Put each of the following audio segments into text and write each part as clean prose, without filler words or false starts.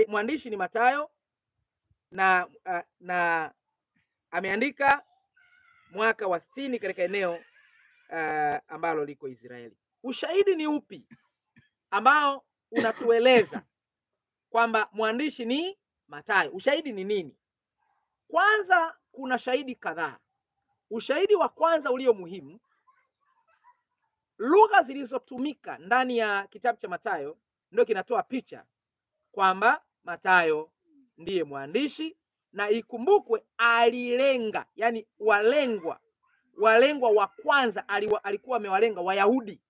Mwandishi ni Mathayo na ameandika mwaka wa 60 katika eneo ambalo liko Israeli. Ushahidi ni upi ambao unatueleza kwamba mwandishi ni Mathayo? Ushahidi ni nini? Kwanza kuna shahidi kadhaa. Ushahidi wa kwanza ulio muhimu, lugha zilizotumika ndani ya kitabu cha Mathayo ndio kinatoa picha kwamba Mathayo ndiye mwandishi, na ikumbukwe alilenga, yani walengwa wa kwanza alikuwa amewalenga Wayahudi.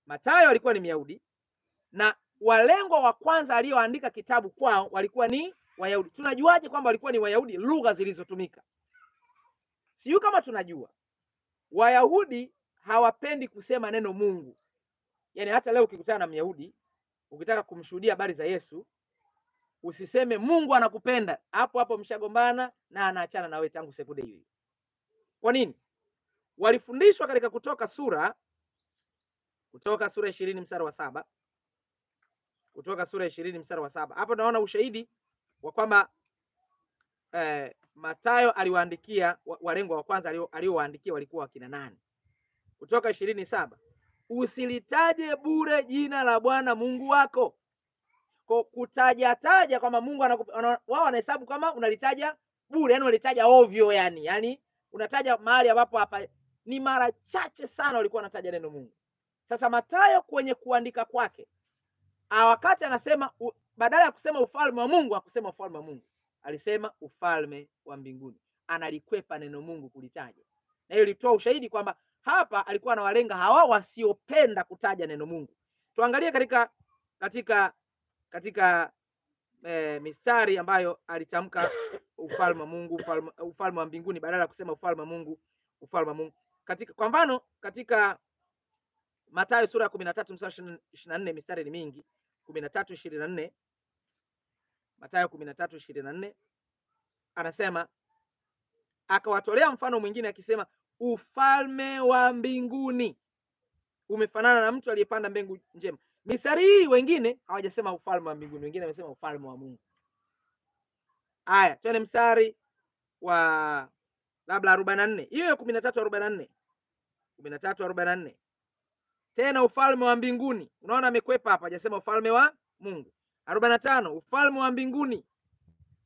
Mathayo alikuwa ni Myahudi, na walengwa wa kwanza alioandika kitabu kwao walikuwa ni Wayahudi. Tunajuaje kwamba walikuwa ni Wayahudi? Lugha zilizotumika. Sio kama tunajua Wayahudi hawapendi kusema neno Mungu. Yani hata leo ukikutana na Myahudi, ukitaka kumshuhudia habari za Yesu, usiseme Mungu anakupenda. Hapo hapo mshagombana na anaachana na wewe tangu sekunde hiyo. Kwa nini? Walifundishwa katika Kutoka sura 20 mstari wa 7. Kutoka sura 20 mstari wa 7. Hapo naona ushahidi wa kwamba Mathayo aliwaandikia walengwa wa kwanza aliowaandikia walikuwa wakina nani? Kutoka 20:7. Usilitaje bure jina la Bwana Mungu wako. Kwa kutaja taja kwamba Mungu wao wanahesabu kama unalitaja bure, yani unalitaja ovyo, yani unataja mahali ambapo hapa ni mara chache sana walikuwa wanataja neno Mungu. Sasa Mathayo kwenye kuandika kwake, wakati anasema badala ya kusema ufalme wa Mungu hakusema ufalme wa Mungu, alisema ufalme wa mbinguni. Analikwepa neno Mungu kulitaja. Na hiyo ilitoa ushahidi kwamba hapa alikuwa anawalenga hawa wasiopenda kutaja neno Mungu. Tuangalie katika mistari ambayo alitamka ufalme wa Mungu, ufalme wa mbinguni badala ya kusema ufalme wa Mungu, ufalme wa Mungu. Katika kwa mfano katika Mathayo sura ya 13 mstari 24, mistari ni mingi, 13:24. Mathayo 13:24 anasema, akawatolea mfano mwingine akisema, ufalme wa mbinguni umefanana na mtu aliyepanda mbegu njema. Mistari hii wengine hawajasema ufalme wa mbinguni, wengine wamesema ufalme wa Mungu. Haya, twende mstari wa labda 44. Hiyo 13:44. 13:44. Tena ufalme wa mbinguni. Unaona amekwepa hapa, hajasema ufalme wa Mungu. 45, ufalme wa mbinguni.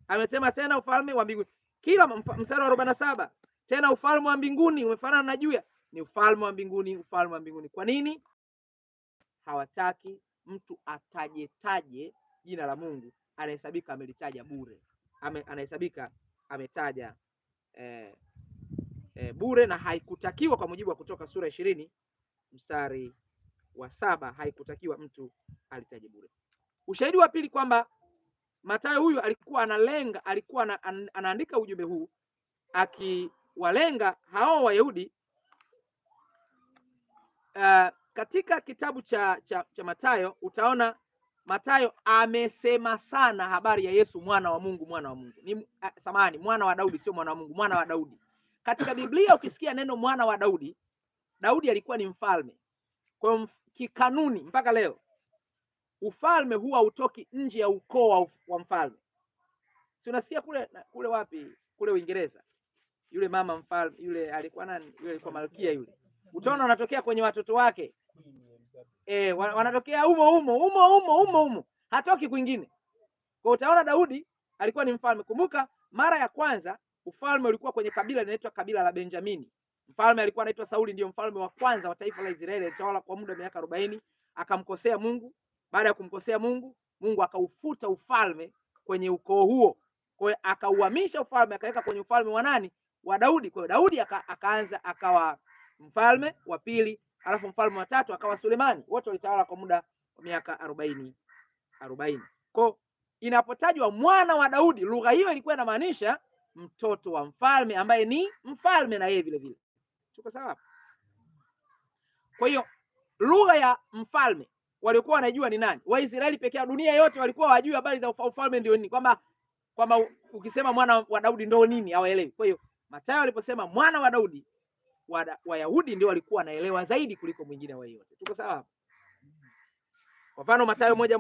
Amesema tena ufalme wa mbinguni. Kila mstari wa 47, tena ufalme wa mbinguni umefanana na juya. Ni ufalme wa mbinguni, ufalme wa mbinguni. Kwa nini? Hawataki mtu atajetaje jina la Mungu, anahesabika amelitaja bure. Anahesabika ametaja bure, na haikutakiwa kwa mujibu wa Kutoka sura 20 mstari wa 7, haikutakiwa mtu alitaje bure. Ushahidi wa pili kwamba Mathayo huyu alikuwa analenga, alikuwa anaandika ujumbe huu akiwalenga hao Wayahudi. Katika kitabu cha Mathayo utaona Mathayo amesema sana habari ya Yesu mwana wa Mungu, mwana wa Mungu. Ni samahani, mwana wa Daudi, sio mwana wa Mungu, mwana wa Daudi. Katika Biblia ukisikia neno mwana wa Daudi, Daudi alikuwa ni mfalme. Kwa hiyo kikanuni mpaka leo ufalme huwa utoki nje ya ukoo wa mfalme. Si unasikia kule wapi? Kule Uingereza. Yule mama mfalme, yule alikuwa nani? Yule alikuwa malkia yule. Utaona wanatokea kwenye watoto wake. Wanatokea humo. Hatoki kwingine. Kwa utaona Daudi alikuwa ni mfalme. Kumbuka mara ya kwanza ufalme ulikuwa kwenye kabila linaloitwa kabila la Benjamini. Mfalme alikuwa anaitwa Sauli, ndio mfalme wa kwanza wa taifa la Israeli, alitawala kwa muda wa miaka 40, akamkosea Mungu. Baada ya kumkosea Mungu, Mungu akaufuta ufalme kwenye ukoo huo. Kwa hiyo akauhamisha ufalme akaweka kwenye ufalme wa nani? Wa Daudi. Kwa hiyo Daudi akaanza akawa mfalme wa pili, alafu mfalme wa tatu akawa Sulemani. Wote walitawala kwa muda wa miaka 40. Kwa inapotajwa mwana wa Daudi, lugha hiyo ilikuwa inamaanisha mtoto wa mfalme ambaye ni mfalme na yeye vile vile. Tuko sawa? Kwa hiyo lugha ya mfalme walikuwa wanajua ni nani? Waisraeli pekee, dunia yote walikuwa hawajui habari za ufalme ndio nini, kwamba ukisema mwana wa Daudi ndio nini, hawaelewi. Kwa hiyo Mathayo aliposema mwana wa Daudi, Wayahudi ndio walikuwa wanaelewa zaidi kuliko mwingine wa yote. Tuko sawa? Kwa mfano Mathayo 1